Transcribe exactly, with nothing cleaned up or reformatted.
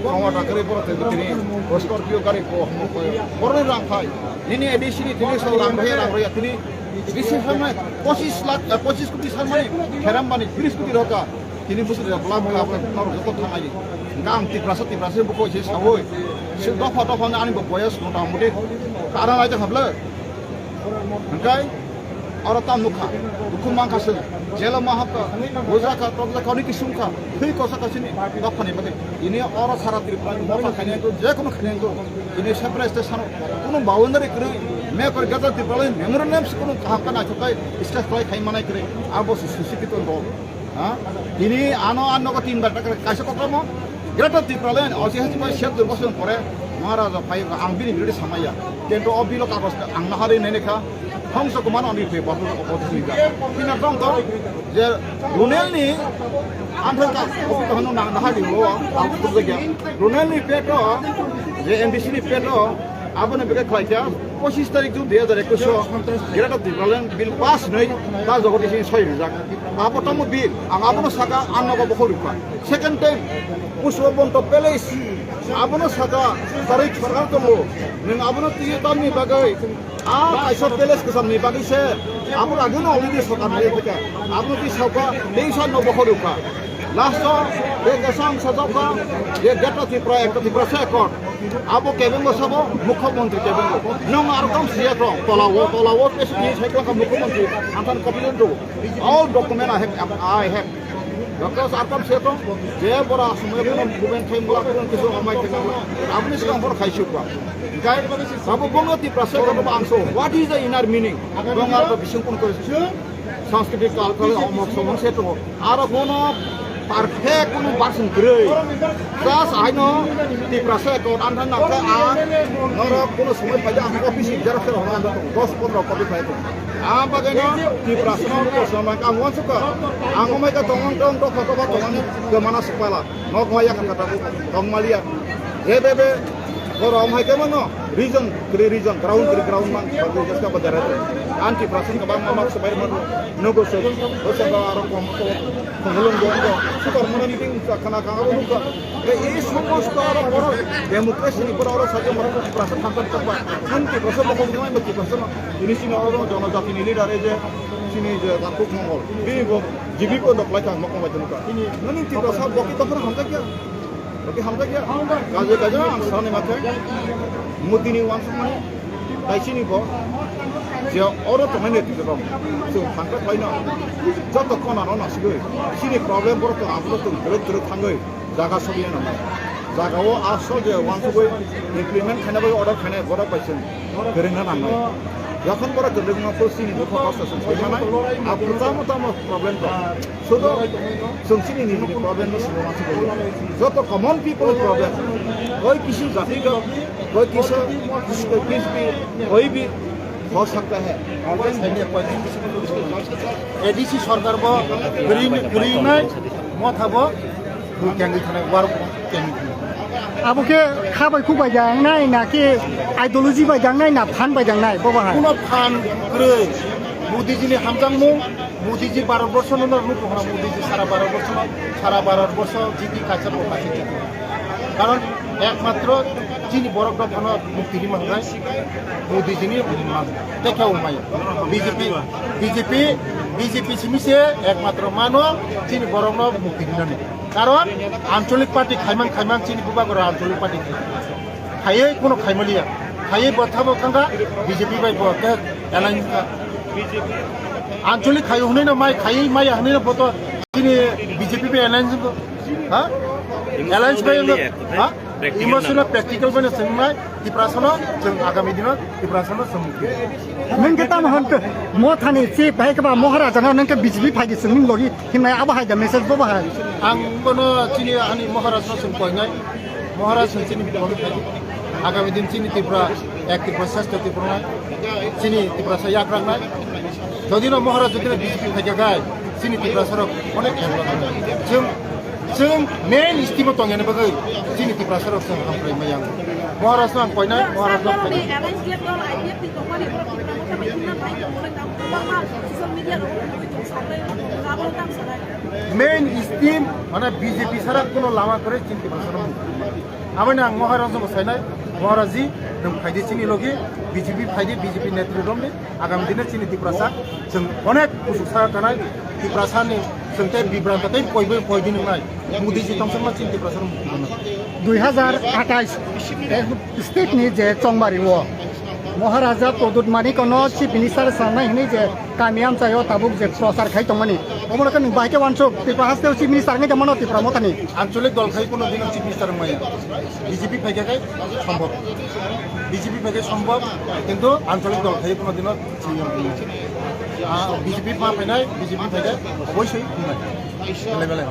Chongma ta kwrwi borok twi tini Scorpio gari ko hwnwi koi. Borokni rang phai. Nini A D C ni tini so rang rwya, rang rwya tini bisi samani pochis lakh, eh, pochis koti samani kheram mani tris koti rokha. Tini bwswk rwya bwla bwla bwla norok joto thang ai. Hwnkhe ang Tiprasa, Tiprasa bukhuk se sawi. Se dopha dopha ani bo boyas mota moti tara lai ta khablw. Hwnkhe oro tam nukha, dukhu mankha chwng, jelo ma hapkha, bujrakha, tokjakha, hwnwi kisungkha, thwi kosa kasini dophani bagwi. Tini oro sara Tripura ni motha khainai wngkha, je kono khainai wngkha. Tini separate state sano, kono boundary kwrwi, me kori gata Tripura ni memorandum se kono kaham ka naithok khai, discuss khlai khai manai kwrwi, abo se susikito dol. Ha? Tini ano ang nogo tin bar takar kaisa kokramo. Greater Tipraland, osi hasi pai sep dur bosong pore, Maharaja phai ang bini birodi samaya. Tento o bilo kagos ang nahari nene kha, hongso kumano ani phe bapu opposition ga. Tina tong to, je Runel ni anthang ka, opi to hanu nang nahari ro, ang kuja. Runel ni peto, je M D C ni peto, Aboni bagwi khlaikha, pochis tarik June dui hajar ekwis o Greater Tipraland Bill pass hwnwi ta jagati sini soi rijak. Abo tamo bill, ang abono saka, ang nogo bokhorikha. Second time, Pushpabanta Palace, abono saka, tarik sarkar tongo, nwng abono twiwi tamni bagwi, a kaisa palace kwchamni bagwi se, abo agino already sarkar nai phaikha, abono twi sauka, teisa no bokhorikha. Last o, je kaisa ang sajak kha, je Greater Tripura, ekta Tiprasa accord. Abo kebengo sabo, Mukhyamantri kebengo. Nwng aro kam siya tong, tola o, tola o, pesi ni cycle ka Mukhyamantri, antan copy do. All document I have, I have. Doctor sir kam siya tong, je bora sumai ko buben thai mula ko kisu amai thai mula. Aboni sikang bor khai sukwa. Kai, sabo bongo Tiprasa ko angso. What is the inner meaning? Bongo aro bising kun ko. Sanskrit culture omok somok se tongo. Aro bono perfect bono version kwrwi. Just aino Tiprasa account antha nangkhe ang norok bono somoi phaida ang office ni xerox khe rwna tongo. Dos pondro copy phai tongo. Ang bagwi no Tiprasa no kosom ang wansukha. Ang omai ka tongmang tong tong kotoba tongmani kwmana sukpala. Nok maya kha kata tongmaliya. He bebe Borok hai khe mano region kri region, ground kri ground man, bagwi jeska ba jara. Anti prasan ka bang mamak sabai mano, nogo se, o se ba aro kom ko, kongolong go go, super mano meeting sa khana khana go go. Ke ei somosto aro borok democracy ni borok aro sajak mano prasan thampan tokba. Anti prasan mo ko mai mati prasan. Ini sini oro jonojati ni leader e je, sini je Gakuk Mongol. Bini bo G B ko dok lai ka mokong bai tongka. Ini nani ti prasan boki tokra hamjak ya. Oke, hamjakya. Kaje kaje ang sani mathe. Modi ni wansukmani. Tai sini bo. Je oro tongnai ne tijabam. So, thangka khlaino. Joto kona no nasigoi. Sini problem borok to abro to guruk guruk thangoi. Jaga sobi na mai. Jaga o aso je wansugoi implement khaina bai order khaina borok bai sini. Kereng na nangnai. Jokhon borok kereng ma po sini dukho kosto sung sai manai. Apo tamo tamo problem to. Sudo chwng chini nijini problem no simo ma simo. Joto common people problem. Koi kisi jati ka, koi kisa, koi kis bhi, koi bhi ho sakta hai. A D C sarkar bo green, green nai, motha bo, kengwi thanai, war kengwi thanai. Abo khe kha bai khuk bai jang nai, na khe ideology bai jang nai, na phan bai jang nai, bo bahai. Kuno phan kwrwi, Modi jini hamjakmung, Modi ji Bharat borsho no nukho hwnna, Modi ji sara Bharat borsho no, sara Bharat borsho jiti kaisa bo kaisa jiti. Karon ekmatro chini borok dophano mukti rima hwnai Modi jini man. Tekhe umai. B J P, B J P, B J P simi se ekmatro mano chini borok no mukti rinani. Karon ancholik party khaimang khaimang chini bubagora ancholik party khai. Khaiwi kuno khaimaliya. Khaiwi bo thabo thangkha B J P bai bo khe alliance kha. Ancholik khai hwnwi no mai, khaiwi maya hwnwi no bo to chini B J P bai alliance bo. Ha? Alliance bai no. Ha? Emotional, practical bai no swngnai. Tiprasano chwng agami dino Tiprasano chwng. Nwng khe tamo hwn khe mothani chief hai khe ba Maharaja no nwng khe B J P phai di chwng logi himnai abo hai da message bo bahai. Ang bono chini ani Maharaj no chwng koinai. Maharaj chwng chini bini logi phai di. Agami din chini Tripura, ek Tripura, sreshto Tripura nai. Chini Tiprasa yak rak nai. Jodi no Maharaj jodi no B J P phai kha gai, chini Tiprasa rok onek help nai. Chwng Chwng main scheme o tongya ni bagwi chini Tiprasa rok chwng hamkrai maya. Maharaj no ang koinai, Maharaj no koinai. Main scheme, mana B J P sara kuno lama kwrwi chini Tiprasa rok. Aboni ang Maharaj no sainai, Maharaj ji, nwng phaidi chini logi, B J P phaidi, B J P netri romdi, agami dine chini Tiprasa, chwng onek usuk sa kanai, Tiprasa ni, chwng tei bibranta tei poibo poidi nwngnai, Modi ji tongthokma chini Tiprasa no mukti rwnai. Dui hazar athais, eh, state ni je Chongmari o, Maharaja Pradyut Manik no Chief Minister sanai hwnwi je kami amchaio tabuk je prochar khai tongmani. Omo khe nwng bahai khe uansuk Tripura haste o Chief Minister wngwi tongmano Tipra Mothani. Anchalik dol khai kono dino Chief Minister wngmaya. B J P phaikha khai sombhob. B J P phaikha sombhob, kintu anchalik dol khai kono dino C M wngmaya. Ah, B J P ma phainai, B J P phaikha obosoi wngnai. Belai belai.